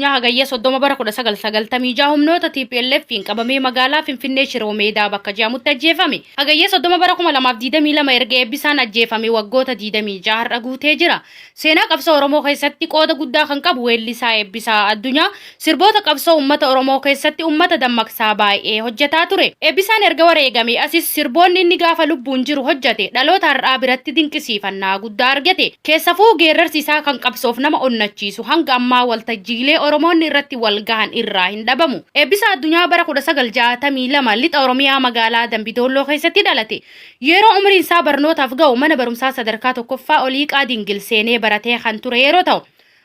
Hagayya 30 bara 1996 humnoota TPLF'n qabamee magaalaa Finfinnee Shiroo Meedaa bakka jedhamutti ajjeefame. Hagayya 30 bara 2022 erga Eebbisaan ajjeefame waggoota 26 har'a guutee jira. Seenaa qabsoo Oromoo keessatti qooda guddaa kan qabu weellisaa Eebbisaa Addunyaa sirboota qabsoo uummata Oromoo keessatti uummata dammaqsaa baay'ee hojjetaa ture. Eebbisaan erga wareegamee asis sirboonni inni gaafa lubbuun jiru hojjete dhaloota har'aa biratti dinqisiifannaa guddaa argate. Keessafuu geerrarsi isaa kan qabsoof nama onnachiisu hanga ammaa waltajjiilee Oromoonni irratti wal gahan irraa hin dhabamu. Eebbisaa Addunyaa bara 1962 Lixa Oromiyaa magaalaa Dambi Doolloo keessatti dhalate. Yeroo umriin isaa barnootaaf ga'u mana barumsaa sadarkaa tokkoffaa Oliiqaa Dingil seenee baratee kan ture yeroo ta'u,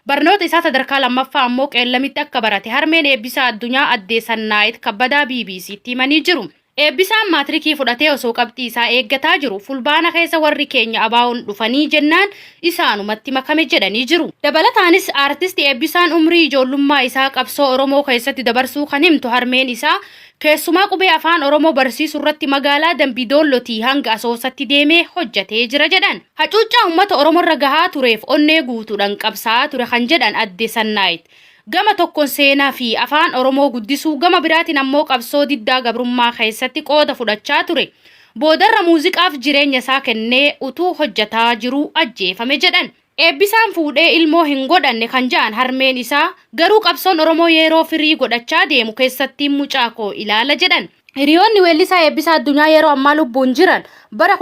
barnoota isaa sadarkaa lammaffaa ammoo Qeellamitti akka barate harmeen Eebbisaa Addunyaa Addee Sannaayit Kabbadaa BBCtti himanii jiru. Eebbisaan maatirikii fudhatee osoo qabxii isaa eeggataa jiru Fulbaana keessa warri keenya ABOn dhufanii jennaan isaanumatti makame jedhanii jiru. Dabalataanis Aartisti Eebbisaan umrii ijoollummaa isaa qabsoo Oromoo keessatti dabarsuu kan himtu harmeen isaa, keessumaa qubee Afaan Oromoo barsiisuurratti magaalaa Dambi Doollotii hanga Asoosatti deemee hojjatee jira jedhan. Hacuuccaa uummata Oromorra gahaa tureef onnee guutuudhaan qabsaa'aa ture kan jedhan Adde Sannaayit, Gama tokkon seenaa fi afaan Oromoo guddisuu gama biraatiin ammoo qabsoo diddaa gabrummaa keessatti qooda fudhachaa ture. Boodarra muuziqaaf jireenya isaa kennee utuu hojjataa jiruu ajjeefame jedhan. Eebbisaan fuudhee ilmoo hin godhanne kan ja'an harmeen isaa, garuu qabsoon Oromoo yeeroo firii godhachaa deemu keessattiin mucaa koo ilaala jedhan. Hiriyoonni weellisaa Eebbisaa Addunyaa yeroo ammaa lubbuun jiran bara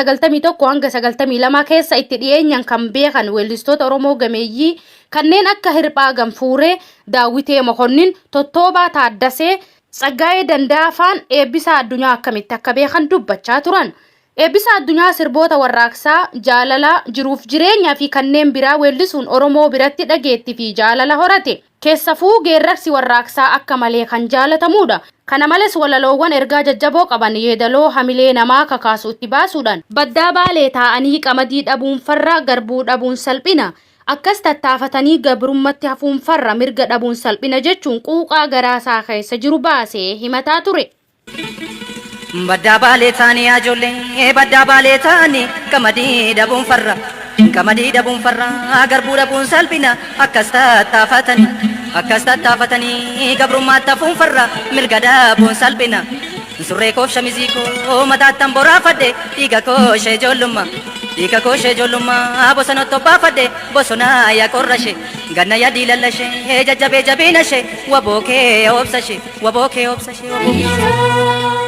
1991 hanga 92 keessa itti dhiyeenyan kan beekan weellistoota Oromoo gameeyyii kanneen akka Hirphaa Ganfuuree, Daawwitee Mokonnin, Tottoobaa Taaddasee, Tsaggaayee Danda'aa faan Eebbisaa Addunyaa akkamitti akka beekan dubbachaa turan. Eebbisaa Addunyaa sirboota warraaqsaa, jaalalaa, jiruuf jireenyaa fi kanneen biraa weellisuun Oromoo biratti dhageetti fi jaalala horate. Keessafuu geerrarsi warraaqsaa akka malee kan jaalatamuudha. Kana males walaloowwan ergaa jajjaboo qaban yeedaloo hamilee namaa kakaasu itti baasuudhaan. Baddaa Baalee taa'anii qamadii dhabuun farra, garbuu dhabuun salphina. Akkas tattaafatanii gabrummatti hafuun farra, mirga dhabuun salphina jechuun quuqaa garaasaa keessa jiru baasee himataa ture. Baddaa baalee taanii yaa ijoollee baddaa baalee taanii qamadii dhabuun farra qamadii dhabuun farra garbuu dhabuun salphina akkas tattaafatanii akkas tattaafatanii gabrummaatti hafuun farra mirga dhabuun salphina surree koof shamizii koo mataattan boraafadhe dhiiga koo ishee ijoollummaa dhiiga koo ishee ijoollummaa bosonatti obbaafadhe bosona yaa qorra ishee ganna yaa diilalla ishee jajjabee jabeena ishee waboo kee obsa ishee Waboo kee obsa ishee waboo kee.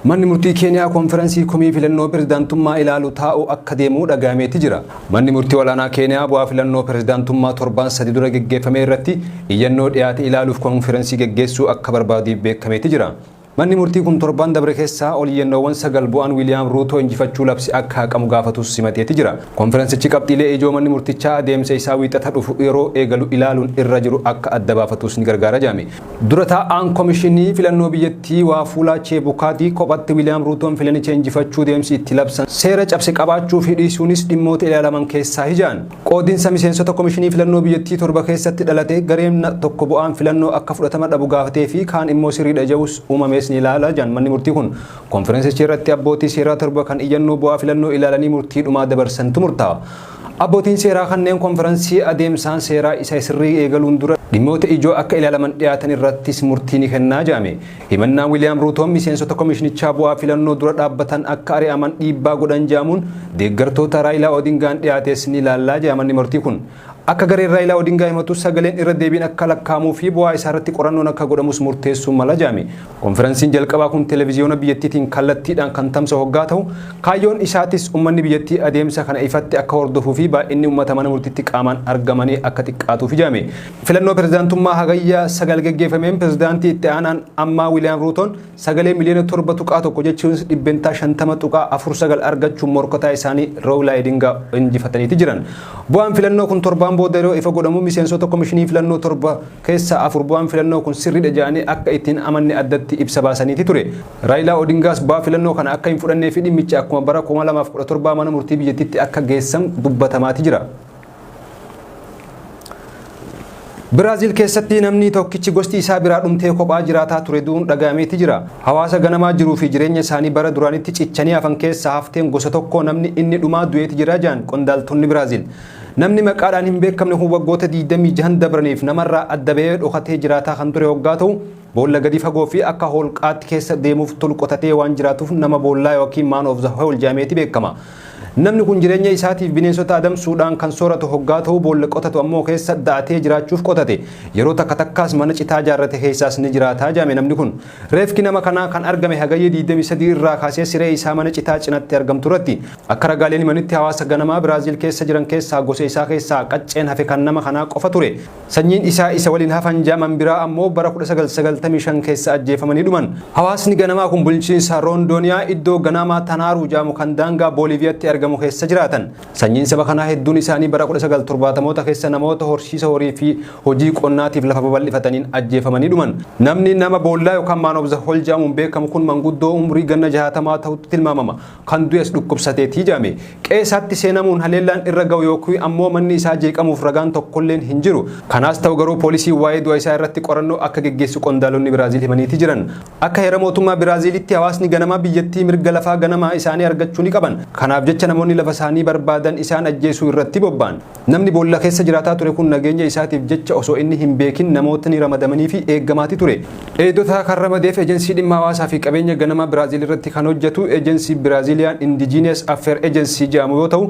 Manni murtii Keeniyaa konfiransii komii filannoo pirezidaantummaa ilaalu taa'uu akka deemu dhaga'ameeti jira. Manni murtii olaanaa Keeniyaa bu'aa filannoo pirezidaantummaa torbaan sadi dura geggeeffame irratti iyyannoo dhiyaate ilaaluuf konfiransii geggeessuu akka barbaadu beekameeti jira. Manni murtii kun torbaan dabre keessa ol iyyannoowwan 9 bu'aan Wiiliyaam Ruutoo injifachuu labse akka haqamu gaafatus simateeti jira. Konfiransichi qabxiilee ijoo manni murtichaa adeemsa isaa Wiixata dhufu yeroo eegalu ilaaluun irra jiru akka adda baafatus ni gargaara jedhame. Dura taa'aan Komishinii Filannoo biyyattii Waafuulaa Cheebukaatii kophatti Wiiliyaam Ruutoon filanicha injifachuu deemsi itti labsan seera cabse qabaachuu fi dhiisuunis dhimmoota ilaalaman keessaahi jedhan. Qoodinsa miseensota komishinii filannoo biyyattii 7 keessatti dhalate gareen tokko bu'aan filannoo akka fudhatama dhabu gaafatee fi kaan immoo sirriidha ja'us uumamees ni ilaala jedhan manni murtii kun. Konfirensicha irratti abbootii seeraa 7 kan iyyannoo bu'aa filannoo ilaalanii murtii dhumaa dabarsantu murtaa'a. Abbootiin seeraa kanneen konfiransii adeemsaan seeraa isa sirrii eegaluun dura dhimmoota ijoo akka ilaalaman dhiyaatan irrattis murtii ni kennaa jedhame. Himannaan Wiiliyaam Ruutoon miseensota komishinichaa bu'aa filannoo dura dhaabbatan akka ari'aman dhiibbaa godhan jedhamuun deeggartoota Raayilaa Odingaan dhiyaates ni ilaallaa jedha manni murtii kun. Akka gareen Raayilaa Odingaa himatu sagaleen irra deebiin akka lakkaa'amuu fi bu'aa isaarratti qorannoon akka godhamus murteessuu mala jedhame. Konfiransiin jalqabaa kun televiziyoona biyyattiitiin kallattiidhaan kan tamsa'u hoggaa tahu, kaayyoon isaatis ummanni biyyattii adeemsa kana ifatti akka hordofuu fi baay'inni ummata mana murtiitti qaamaan argamanii akka xiqqaatuufi jedhame. Filannoo pirezidaantummaa Hagayya 9 geggeeffameen pirezidaantii itti aanaan ammaa Wiiliyaam Ruutoon sagalee miliyoona 7.1 jechuunis dhibbentaa 50.49 argachuun morkataa isaanii Roowilaa Edingaa injifataniiti jiran. Bu'aan filannoo kun torbaan booda yeroo ifa godhamu miseensota komishinii filannoo 7 keessaa 4 bu'aan filannoo kun sirriidha jedhanii akka itti hin amanne addatti ibsa baasaniiti ture. Raayilaa Odingaas bu'aa filannoo kana akka hin fudhannee fi dhimmicha akkuma bara 2017 mana murtii biyyattiitti akka geessan dubbatamaati jira. Biraaziil keessatti namni tokkichi gosti isaa biraa dhumtee kophaa jiraataa ture du'uun dhaga'ameeti jira. Hawaasa ganamaa jiruu fi jireenya isaanii bara duraanitti cichanii hafan keessaa hafteen gosa tokkoo namni inni dhumaa du'eeti jira jedhan qondaaltonni Biraaziil. Namni maqaadhaan hin beekamne kun waggoota 26 dabraniif namarraa adda bahee dhokatee jiraataa kan ture hoggaa ta'u, boolla gadi fagoo fi akka holqaatti keessa deemuuf tolu qotatee waan jiraatuuf nama boollaa yookiin Man of the Hole jedhameeti beekama. Namni kun jireenya isaatiif bineensota adamsuudhaan kan sooratu hoggaa ta'u, boolla qotatu ammoo keessa da'atee jiraachuuf qotate. Yeroo takka takkaas mana citaa ijaarrate keessaas ni jiraataa jedhame namni kun. Reefki nama kanaa kan argame Hagayya 23 irraa kaasee siree isaa mana citaa cinatti argamtu irratti. Akka ragaaleen himanitti, hawaasa ganamaa Biraaziil keessa jiran keessaa gosa isaa keessaa qacceen hafe kan nama kanaa qofa ture. Sanyiin isaa isa waliin hafan jedhaman biraa ammoo bara 1995 keessa ajjeefamanii dhuman. Hawaasni ganamaa kun bulchiinsa Roondooniyaa iddoo ganamaa Tanaaruu jedhamu kan daangaa Booliiviyaatti argamu keessa jiraatan. Sanyiin saba kanaa hedduun isaanii bara 1970moota keessa namoota horsiisa horii fi hojii qonnaatiif lafa babal'ifataniin ajjeefamanii dhuman. Namni nama boollaa yookaan Man of the Hole jedhamuun beekamu kun manguddoo umurii ganna 60 ta'utti tilmaamama. Kan du'es dhukkubsateetii jedhame. Qe'ee isaatti seenamuun haleellaan irra ga'u yookiin ammoo manni isaa jeeqamuuf ragaan tokkolleen hin jiru. Kanaas ta'u garuu, poolisiin waa'ee du'a isaa irratti qorannoo akka geggeessu qondaalonni Biraaziil himaniiti jiran. Akka heera mootummaa Biraaziilitti hawaasni ganamaa biyyattii mirga lafaa ganamaa isaanii argachuu ni qaban. Kanaaf jecha namoonni lafa isaanii barbaadan isaan ajjeesuu irratti bobba'an. Namni boolla keessa jiraataa ture kun nageenya isaatiif jecha osoo inni hin beekin namootni ramadamanii fi eeggamaati ture. Eegdota kan ramadeef ejensii dhimma hawaasaa fi qabeenya ganamaa Biraaziil irratti kan hojjetu ejensii Brazilian Indigenous Affairs Agency jedhamu yoo ta'u,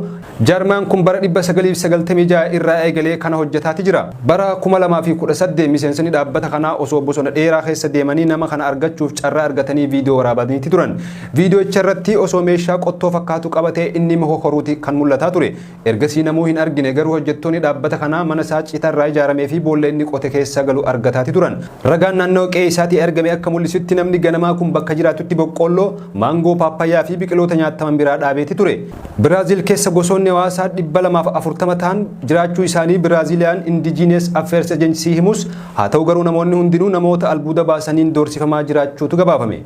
jaarmaan kun bara 1996 irraa eegalee kana hojjetaati jira. Bara 2018 miseensonni dhaabbata kanaa osoo bosona dheeraa keessa deemanii nama kana argachuuf carraa argatanii viidiyoo waraabaniiti turan. Viidiyoocha irratti osoo meeshaa qottoo fakkaatu qabatee inni muka koruuti kan mul'ataa ture. Ergasii namuu hin argine, garuu hojjettoonni dhaabbata kanaa mana isaa citarraa ijaaramee fi boolla inni qote keessa galu argataati turan. Ragaan naannoo qe'ee isaatii argame akka mul'isutti, namni ganamaa kun bakka jiraatutti boqqoolloo, maangoo, paappayyaa fi biqiloota nyaataman biraa dhaabeeti ture. Biraaziil keessa gosoonni hawaasaa 240 ta'an jiraachuu isaanii Brazilian Indigenous Affairs Agency himus, haa ta'u garuu namoonni hundinuu namoota albuuda baasaniin doorsifamaa jiraachuutu gabaafame.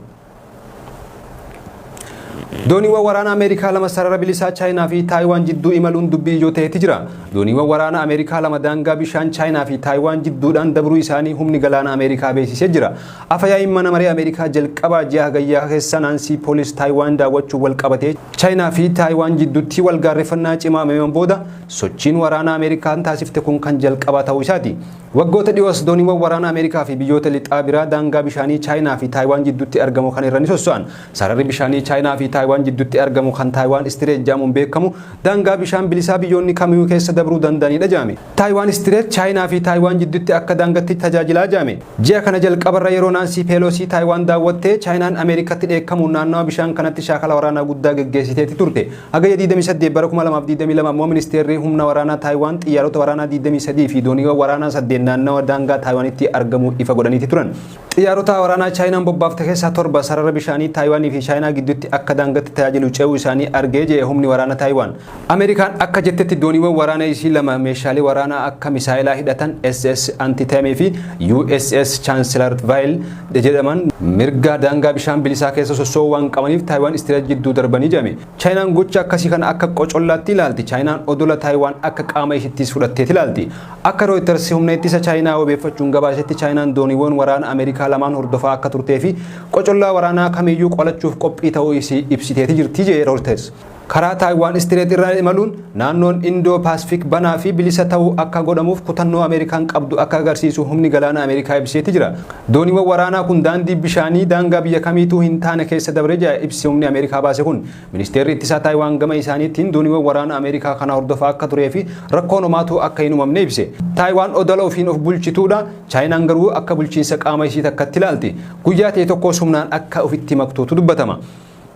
Dooniiwwan waraana Ameerikaa lama sarara bilisaa Chaayinaa fi Taayiwaan jidduu imaluun dubbii ijoo ta'eeti jira. Dooniiwwan waraana Ameerikaa lama daangaa bishaan Chaayinaa fi Taayiwaan jidduudhaan dabruu isaanii humni galaana Ameerikaa beeksisee jira. Afayaa'iin mana maree Ameerikaa jalqabaa ji'a Hagayyaa keessa Naansii Poolis Taayiwaan daawwachuun wal qabatee Chaayinaa fi Taayiwaan jidduutti wal gaarreeffannaa cimaa uumaman booda sochiin waraana Ameerikaan taasifte kun kan jalqabaa ta'uu isaati. Waggoota dhiyoos dooniiwwan waraana Ameerikaa fi biyyoota lixaa biraa daangaa bishaanii Chaayinaa fi Taayiwaan jidduutti argamu kan irra ni sosso'an. Sararri bishaanii Chaayinaa fi Taayiwaan jidduutti argamu kan Taayiwaan Strait jedhamuun beekamu daangaa bishaan bilisaa biyyoonni kamiyyuu keessa dabruu danda'anidha jedhame. Taayiwaan Strait Chaayinaa fi Taayiwaan jidduutti akka daangaatti tajaajilaa jedhame. Ji'a kana jalqabarra yeroo Naansii Peeloosii Taayiwaan daawwattee Chaayinaan Ameerikaatti dheekkamuun naannawa bishaan kanatti shaakala waraanaa guddaa geggeessiteeti turte. Hagayya 28 bara 2022 ammoo ministeerri humna waraanaa Taayiwaan xiyyaarota waraanaa 23 fi dooniiwwan waraanaa 8 naannawa daangaa Taayiwaanitti argamu ifa godhaniiti turan. Xiyyaarota waraanaa Chaayinaan bobbaafte keessaa torba sarara bishaanii Taayiwaanii fi Chaayinaa gidduutti akka daangaatti tajaajilu ce'uu isaanii argee jedhe humni waraanaa Taayiwaan. Ameerikaan akka jettetti, dooniiwwan waraanaa isii lama meeshaalee waraanaa akka misaayilaa hidhatan SS Antietam fi USS Chancellorsville jedhaman mirga daangaa bishaan bilisaa keessa sossoo'uu waan qabaniif Taayiwaan Strait jidduu darbanii jedhame. Chaayinaan gocha akkasii kana akka qocollaatti ilaalti. Chaayinaan odola Taayiwaan akka qaama isittis fudhatteet ilaalti. Akka Reuters humna ittisa Chaayinaa wabeeffachuun gabaasetti, Chaayinaan dooniiwwan waraana Ameerikaa lamaan hordofaa akka turtee fi qocollaa waraanaa kamiyyuu qolachuuf qophii ta'uu isii ibsiteeti jirti jedhe Reuters. Karaa Taayiwaan Strait irra imaluun naannoon Indoo Paasifik banaa fi bilisa ta'uu akka godhamuuf kutannoo Ameerikaan qabdu akka agarsiisu humni galaana Ameerikaa ibseeti jira. Dooniiwwan waraanaa kun daandii bishaanii daangaa biyya kamiituu hin taane keessa dabre jedha ibsi humni Ameerikaa baase kun. Ministeerri ittisaa Taayiwaan gama isaaniitiin dooniiwwan waraana Ameerikaa kana hordofaa akka turee fi rakkoon homaatu akka hin uumamne ibse. Taayiwaan odola ofiin of bulchituudha. Chaayinaan garuu akka bulchiinsa qaama isii takkatti ilaalti. Guyyaa ta'e tokkos humnaan akka ofitti maktuutu dubbatama.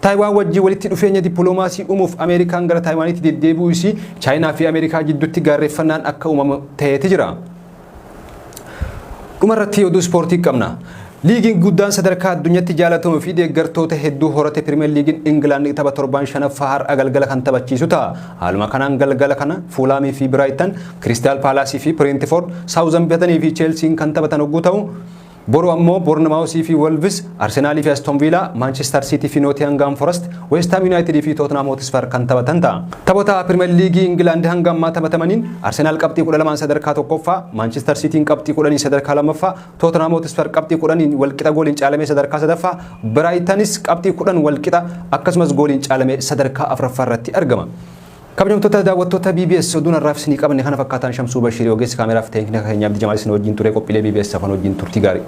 Taayiwaan wajjin walitti dhufeenya dippiloomaasii uumuuf Ameerikaan gara Taayiwaanitti deddeebi'uu isii Chaayinaa fi Ameerikaa jidduutti gaarreeffannaan akka uumamu ta'eeti jira. Dhumarratti oduu ispoortii qabna. Liigiin guddaan sadarkaa addunyaatti jaalatamuu fi deeggartoota hedduu horate, Pirimeer Liigiin Ingilaand, tapha torban shanaffaa har'a galgala kan taphachiisu ta'a. Haaluma kanaan galgala kana Fuulaamii fi Biraaytan, Kiristaal Paalaasii fi Bireentifoord, Saawuzambatanii fi Cheelsiin kan taphatan hogguu ta'u, boru ammoo Boornamaawusii fi Wolves, Arsenaalii fi Aston Villa, Manchester City fi Nottingham Forest, West Ham United fi Tottenham Hotspur kan taphatan ta'a. Taphoota Pirimeer Liigii Ingilaand hanga ammaa taphatamaniin Arsenaal qabxii 12 sadarkaa tokkoffaa, Manchester Cityin qabxii 10 sadarkaa lammaffaa, Tottenham Hotspur qabxii 10 walqixa gooliin caalamee sadarkaa sadaffaa, Brightonis qabxii 10 walqixa akkasumas gooliin caalamee sadarkaa afuraffaa irratti argama. Kabajamtoota daawwattoota BBS, oduun har'aaf isinii qabne kana fakkaataan. Shamsuu Bashirii, ogeessi kaameraa fi teeknika keenyaa Abdii Jamaal isin wajjin ture. Qophiilee BBS hafan wajjin turtii gaarii.